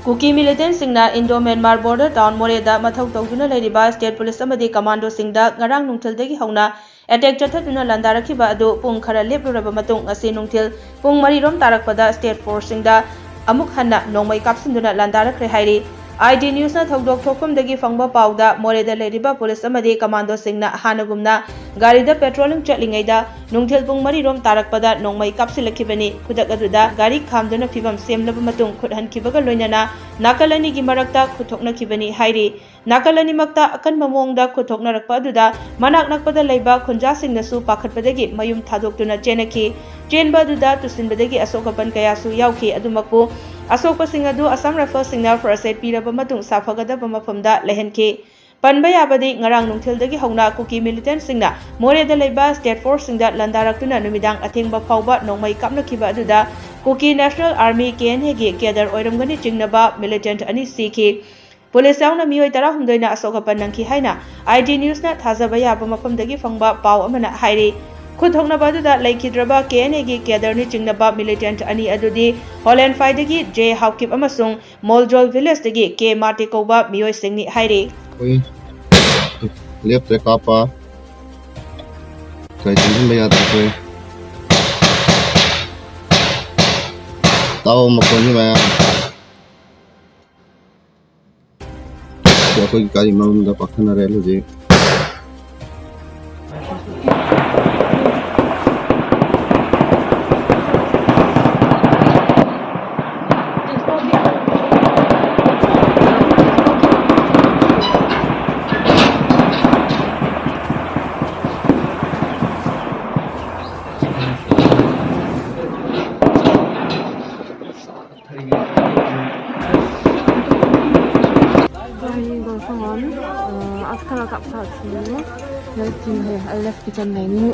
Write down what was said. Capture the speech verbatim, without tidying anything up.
ꯀꯨꯀꯤ ꯃꯤꯂꯤꯇꯦꯟꯠꯁꯤꯡꯅ Indo Myanmar border town ꯃꯣꯔꯦꯗ ꯃꯊꯧ ꯇꯧꯗꯨꯅ ꯂꯩꯔꯤꯕ ꯁ꯭ꯇꯦꯠ ꯄꯨꯂꯤꯁ ꯑꯃꯗꯤ ꯀꯃꯥꯟꯗꯣꯁꯤꯡꯗ ꯉꯔꯥꯡ ꯅꯨꯡꯊꯤꯜꯗꯒꯤ ꯍꯧꯅ ꯑꯦꯇꯦꯛ ꯆꯠꯊꯗꯨꯅ ꯂꯥꯟꯗꯥꯔꯛꯈꯤꯕ ꯑꯗꯨ ꯄꯨꯡ ꯈꯔ ꯂꯦꯞꯂꯨꯔꯕ ꯃꯇꯨꯡ ꯉꯁꯤ ꯅꯨꯡꯊꯤꯜ ꯄꯨꯡ ꯃꯔꯤꯔꯣꯝ ꯇꯥꯔꯛꯄꯗ ꯁ꯭ꯇꯦꯠ ꯐꯣꯔꯁꯁꯤꯡꯗ ꯑꯃꯨꯛ ꯍꯟꯅ ꯅꯣꯡꯃꯩ ꯀꯥꯞꯁꯤꯟꯗꯨꯅ ꯂꯥꯟꯗꯥꯔꯛꯈ꯭ꯔꯦ ꯍꯥꯏꯔꯤ꯫ ꯑꯥꯏ ꯗꯤ ꯅ꯭ꯌꯨꯁꯅ ꯊꯧꯗꯣꯛ ꯊꯣꯛꯐꯝꯗꯒꯤ ꯐꯪꯕ ꯄꯥꯎꯗ ꯃꯣꯔꯦꯗ ꯂꯩꯔꯤꯕ ꯄꯨꯂꯤꯁ ꯑꯃꯗꯤ ꯀꯃꯥꯟꯗꯣꯁꯤꯡꯅ ꯍꯥꯟꯅꯒꯨꯝꯅ ꯒꯥꯔꯤꯗ ꯄꯦꯇ꯭ꯔꯣꯂꯤꯡ ꯆꯠꯂꯤꯉꯩꯗ ꯅꯨꯡꯊꯤꯜ ꯄꯨꯡ ꯃꯔꯤꯔꯣꯝ ꯇꯥꯔꯛꯄꯗ ꯅꯣꯡꯃꯩ ꯀꯥꯞꯁꯤꯜꯂꯛꯈꯤꯕꯅꯤ꯫ ꯈꯨꯗꯛ ꯑꯗꯨꯗ ꯒꯥꯔꯤ ꯈꯥꯝꯗꯨꯅ ꯐꯤꯕꯝ ꯁꯦꯝꯂꯕ ꯃꯇꯨꯡ ꯈꯨꯠ ꯍꯟꯈꯤꯕꯒ ꯂꯣꯏꯅꯅ ꯅꯥꯀꯜ ꯑꯅꯤꯒꯤ ꯃꯔꯛꯇ ꯈꯨꯠ ꯊꯣꯛꯅꯈꯤꯕꯅꯤ ꯍꯥꯏꯔꯤ꯫ ꯅꯥꯀꯜ ꯑꯅꯤꯃꯛꯇ ꯑꯀꯟꯕ ꯃꯑꯣꯡꯗ ꯈꯨꯠ ꯊꯣꯛꯅꯔꯛꯄ ꯑꯗꯨꯗ ꯃꯅꯥꯛ ꯅꯛꯄꯗ ꯂꯩꯕ ꯈꯨꯟꯖꯥꯁꯤꯡꯅꯁꯨ ꯄꯥꯈꯠꯄꯗꯒꯤ ꯃꯌꯨꯝ ꯊꯥꯗꯣꯛꯇꯨꯅ ꯆꯦꯟꯅꯈꯤ꯫ ꯆꯦꯟꯕ ꯑꯗꯨꯗ ꯇꯨꯁꯤꯟꯕꯗꯒꯤ ꯑꯁꯣꯛ ꯑꯄꯟ ꯀꯌꯥꯁꯨ ꯌꯥꯎꯈꯤ꯫ ꯑꯗꯨꯃꯛꯄꯨ ꯑꯁꯣꯛꯄꯁꯤꯡ ꯑꯗꯨ ꯑꯁꯥꯝ ꯔꯥꯏꯐꯜꯁꯤꯡꯅ ꯐꯥꯔꯁ ꯑꯦꯗ ꯄꯤꯔꯕ ꯃꯇꯨꯡ ꯁꯥꯐꯒꯗꯕ ꯃꯐꯝꯗ ꯂꯩꯍꯟꯈꯤ꯫ ꯄꯟꯕ ꯌꯥꯕꯗꯤ ꯉꯔꯥꯡ ꯅꯨꯡꯊꯤꯜꯗꯒꯤ ꯍꯧꯅ ꯀꯨꯀꯤ ꯃꯤꯂꯤꯇꯦꯟꯠꯁꯤꯡꯅ ꯃꯣꯔꯦꯗ ꯂꯩꯕ ꯁ꯭ꯇꯦꯠ ꯐꯣꯔꯁꯁꯤꯡꯗ ꯂꯥꯟꯗꯥꯔꯛꯇꯨꯅ ꯅꯨꯃꯤꯗꯥꯡ ꯑꯊꯦꯡꯕ ꯐꯥꯎꯕ ꯅꯣꯡꯃꯩ ꯀꯥꯞꯅꯈꯤꯕ ꯑꯗꯨꯗ ꯀꯨꯀꯤ ꯅꯦꯁꯅꯦꯜ ꯑꯥꯔꯃꯤ, ꯀꯦ ꯑꯦꯟ ꯑꯦꯒꯤ ꯀꯦꯗꯔ ꯑꯣꯏꯔꯝꯒꯅꯤ ꯆꯤꯡꯅꯕ ꯃꯤꯂꯤꯇꯦꯟꯠ ꯑꯅꯤ ꯁꯤꯈꯤ꯫ ꯄꯨꯂꯤꯁ ꯌꯥꯎꯅ ꯃꯤꯑꯣꯏ ꯇꯔꯥꯍꯨꯝꯗꯣꯏꯅ ꯑꯁꯣꯛ ꯑꯄꯟ ꯅꯪꯈꯤ ꯍꯥꯏꯅ ꯑꯥꯏ ꯗꯤ ꯅ꯭ꯌꯨꯁꯅ ꯊꯥꯖꯕ ꯌꯥꯕ ꯃꯐꯝꯗꯒꯤ ꯐꯪꯕ ꯄꯥꯎ ꯑꯃꯅ ꯍꯥꯏꯔꯤ꯫ ꯈꯨꯠ ꯊꯣꯛꯅꯕ ꯑꯗꯨꯗ ꯂꯩꯈꯤꯗ꯭ꯔꯕ ꯀꯦ ꯑꯦꯟ ꯑꯦꯒꯤ ꯀꯦꯗꯔꯅꯤ ꯆꯤꯡꯅꯕ ꯃꯤꯂꯤꯇꯦꯟꯠ ꯑꯅꯤ ꯑꯗꯨꯗꯤ ꯍꯣꯂꯦꯟꯐꯥꯏꯗꯒꯤ ꯖꯦ ꯍꯥꯎꯀꯤꯞ ꯑꯃꯁꯨꯡ ꯃꯣꯜꯖꯣꯜ ꯚꯤꯂꯦꯖꯇꯒꯤ ꯀꯦ ꯃꯥꯔꯇꯦ ꯀꯧꯕ ꯃꯤꯑꯣꯏꯁꯤꯡꯅꯤ ꯍꯥꯏꯔꯤ꯫ ꯑꯩꯈꯣꯏ ꯂꯦꯞꯇ꯭ꯔꯦ ꯀꯥꯞꯄ꯫ ꯀꯔꯤ ꯆꯪꯁꯤꯟꯕ ꯌꯥꯗ꯭ꯔꯦ ꯑꯩꯈꯣꯏ꯫ ꯇꯥꯎ ꯃꯈꯣꯟꯁꯤ ꯃꯌꯥꯝ꯫ ꯑꯩꯈꯣꯏꯒꯤ ꯒꯥꯔꯤ ꯃꯔꯨꯝꯗ ꯄꯥꯛꯊꯅꯔꯦ ꯍꯧꯖꯤꯛ꯫ Hei, go sa man. At kala kap sa sini. Hei, tin hei, alef kitan hei ni.